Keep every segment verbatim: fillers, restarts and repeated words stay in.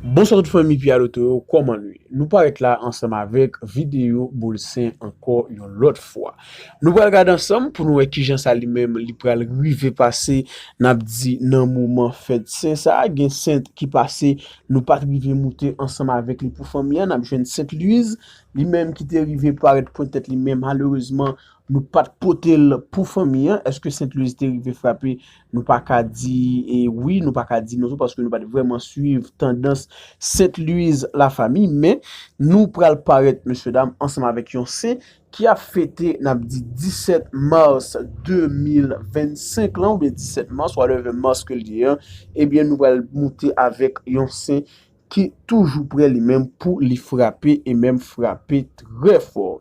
Bonswa tout fanmi Pierre Lotto yo, kòman nou ye? Nou parèt la ansanm avèk videyo Boul Sen ankò yon lòt fwa. Nou pral gade ansanm pou nou wè kijan sa li menm li pral rive pase, n ap di nan moman fèt sen sa, gen sent ki pase, nou pa t rive moute ansanm avèk li pou fanmi an, n ap jwenn Sent Lwiz, li menm ki te rive parèt pwente tèt li, men malerezman, nou pa t pote l pou fanmi an. Èske Sent Lwiz te rive frape? Nou pa ka di e wi, nou pa ka di non tou, paske nou pa t vrèman swiv tandans Sent Lwiz lafanmi, men nou pral parèt, mesye dam, ansanm avèk yon sen ki ap fete, n ap di disèt mas de mil vennsenk lan, oubyen disèt mas, whatever mas ke l ye an, ebyen, nou pral moute avèk yon sen ki toujou prè li menm pou li frape e menm frape trè fò.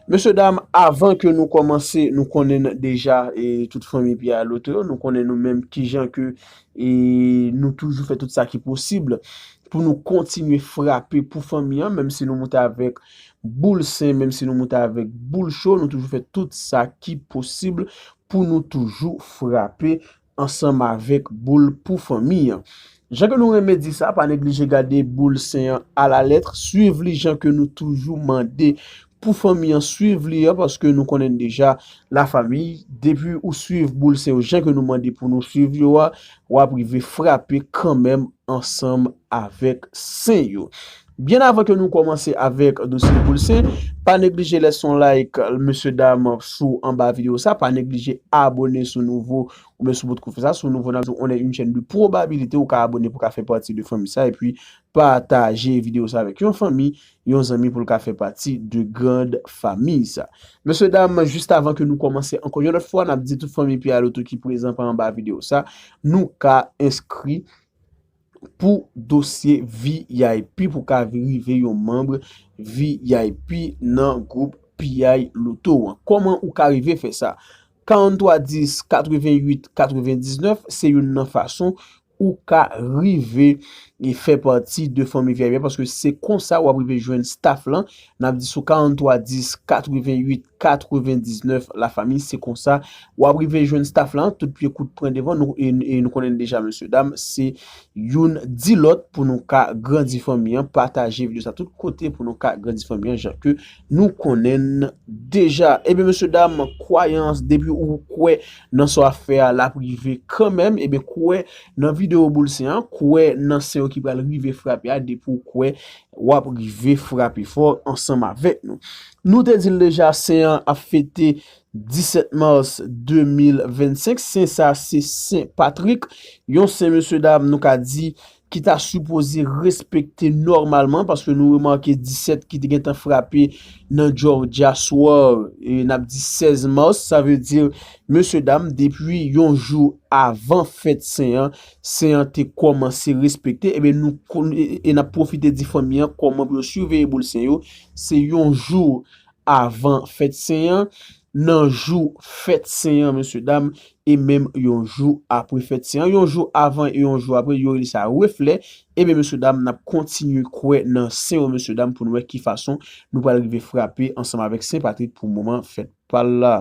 Mesye dam, avan ke nou kòmanse, nou konnen deja, e, tout fanmi Pierre Lotto yo, nou konnen nou menm kijan ke, e, nou toujou fè tout sa ki posib pou nou kontinye frape pou fanmi an, menm si nou moute avèk boul sen, menm si nou moute avèk boul cho, nou toujou fè tout sa ki posib pou nou toujou frape ansanm avèk boul pou fanmi an. Jan ke nou renmen di sa, pa neglije gade boul sen an alalèt, swiv li jan ke nou toujou mande pou fanmi an, swiv li an, paske nou konnen deja lafanmi, depi ou swiv boul sen yo jan ke nou mande pou nou swiv yo a, w ap rive frape kanmenm ansanm avèk sen yo. Byen avan ke nou kòmanse avèk dosye boul sen, pa neglije lèse yon like, mesye dam, sou anba videyo sa, pa neglije abòne si w nouvo, oubyen si w potko fè sa, si w nouvo, n ap di w on est une chaîne de probabilité, ou ka abòne pou w ka fè pati de fanmi sa, epi pataje videyo sa avèk yon fanmi, yon zanmi pou l ka fè pati de grand fanmi sa. Mesye dam, jis avan ke nou kòmanse ankò yon lòt fwa, n ap di tout fanmi Pierre Lotto ki prezan pa anba videyo sa, nou ka enskri pou dosye V I P, pou ka rive yon manm V I P nan gwoup Pierre Lotto an. Kòman ou ka rive fè sa? Karant twa dis, katreven uit, katreven diznèf, se youn nan fason ou ka rive e fè pati de fanmi V I P, paske se konsa w ap rive jwenn staff lan. N ap di sou karant twa dis, katreven uit, katreven diznèf, lafanmi, se konsa w ap rive jwenn staff lan, tout pye kout pran devan nou, e, e nou konnen deja, mesye dam, se youn di lòt pou nou ka grandi fanmi an, pataje videyo sa tout kote pou nou ka grandi fanmi an, jan ke nou konnen deja. Ebyen, mesye dam, kwayans, depi ou kwè nan sa w ap fè a, l ap rive kanmenm, ebyen, kwè nan videyo boul sen an, kwè nan sen yo ki pral rive frape a, depi ou kwè, w ap rive frape fò ansanm avèk nou. Nou te di l deja, sen an ap fete disèt mas de mil vennsenk. Sen sa se Sen Patrik. Yon sen, mesye dam, nou ka di, ki ta sipoze respekte nòmalman, paske nou remake disèt ki te gentan frape nan Georgia Sword, e n ap di sèz mas, sa vle di, mesye dam, depi yon jou avan fèt sen an, sen an te kòmanse respekte, ebyen nou kon-, e, e n ap pwofite di fanmi an kòman pou yo siveye boul sen yo, se yon jou avan fèt sen an, nan jou fèt sen an, mesye dam, e menm yon jou apre fèt sen an. Yon jou avan e yon jou apre, yo rele sa reflè. Ebyen, mesye dam, n ap kontinye kwè nan sen yo, mesye dam, pou n wè ki fason nou pral rive frape ansanm avèk Sen Patrik pou moman fèt pa l la.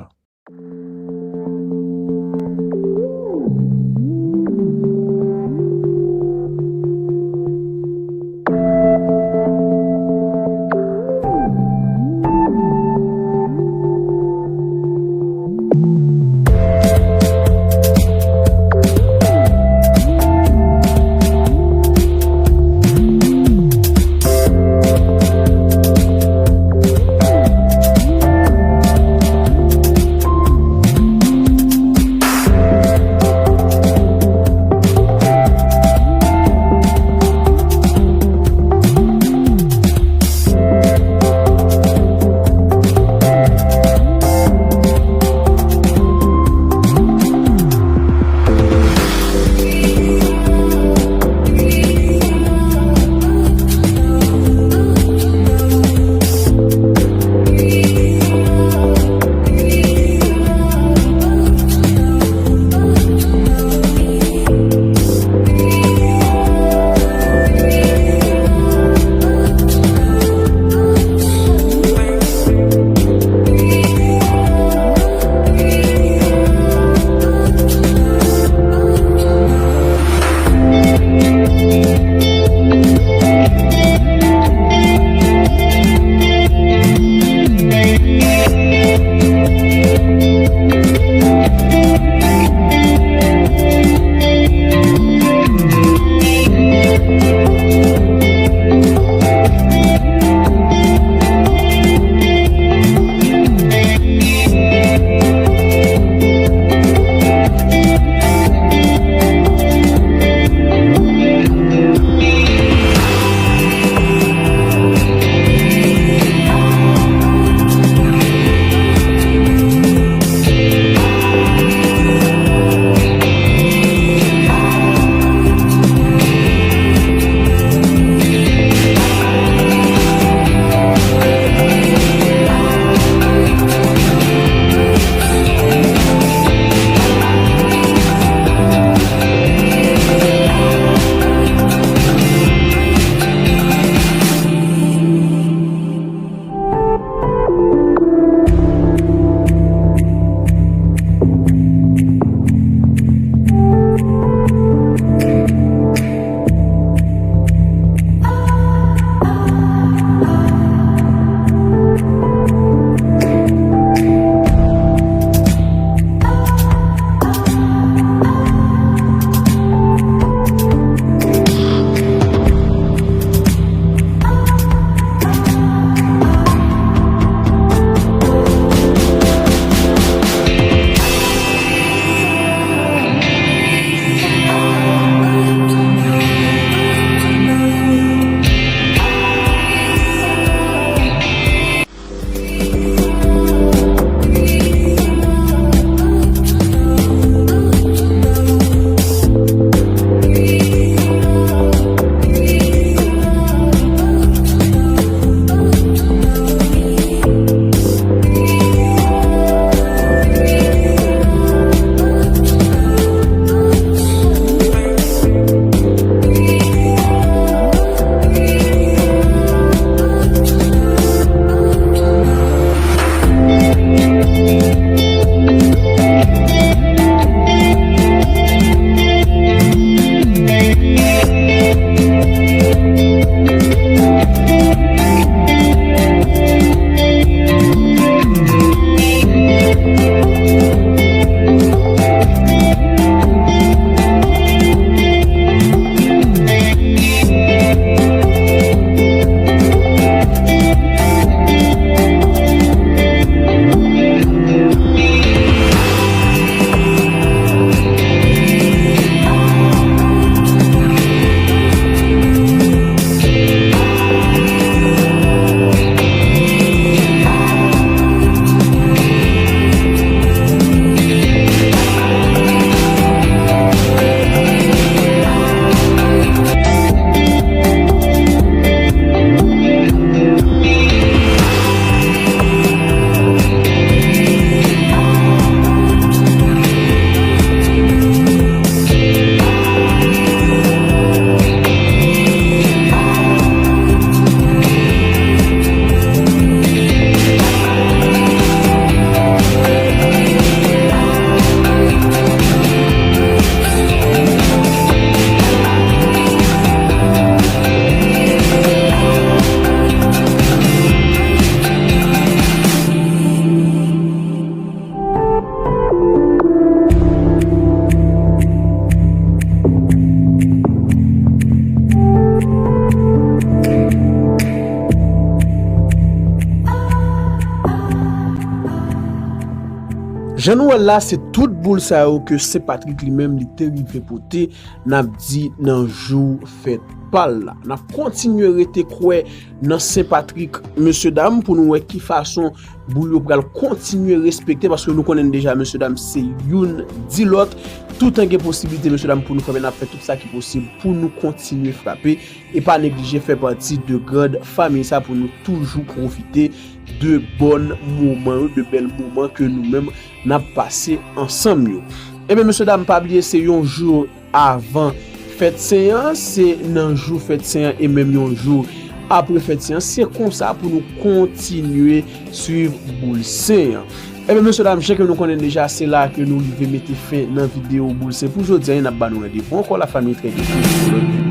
Jan nou wè l la, se tout boul sa yo ke Sen Patrik li menm li te rive pote, n ap di nan jou fèt pa l la. N ap kontinye rete kwè nan Sen Patrik, mesye dam, pou nou wè ki fason boul yo pral kontinye respekte, paske nou konnen deja, mesye dam, se youn di lòt. Toutan gen posiblite, mesye dam, pou nou fè, men n ap fè tout sa ki posib pou nou kontinye frape e pa neglije fè pati de grand famiy sa pou nou toujou pwofite de bòn moman yo, de bèl moman ke nou menm n ap pase ansanm yo. Ebyen, mesye dam, pa bliye se yon jou avan fèt sen an, se nan jou fèt sen an e menm yon jou apre fèt sen an. Se konsa pou nou kontinye swiv boul sen an. Ebyen, mesye dam, jan ke nou konnen deja, se la ke nou rive mete fen nan videyo boul sen pou jodi a. N ap ba nou randevou ankò, lafanmi, trè byento pou lòt videyo.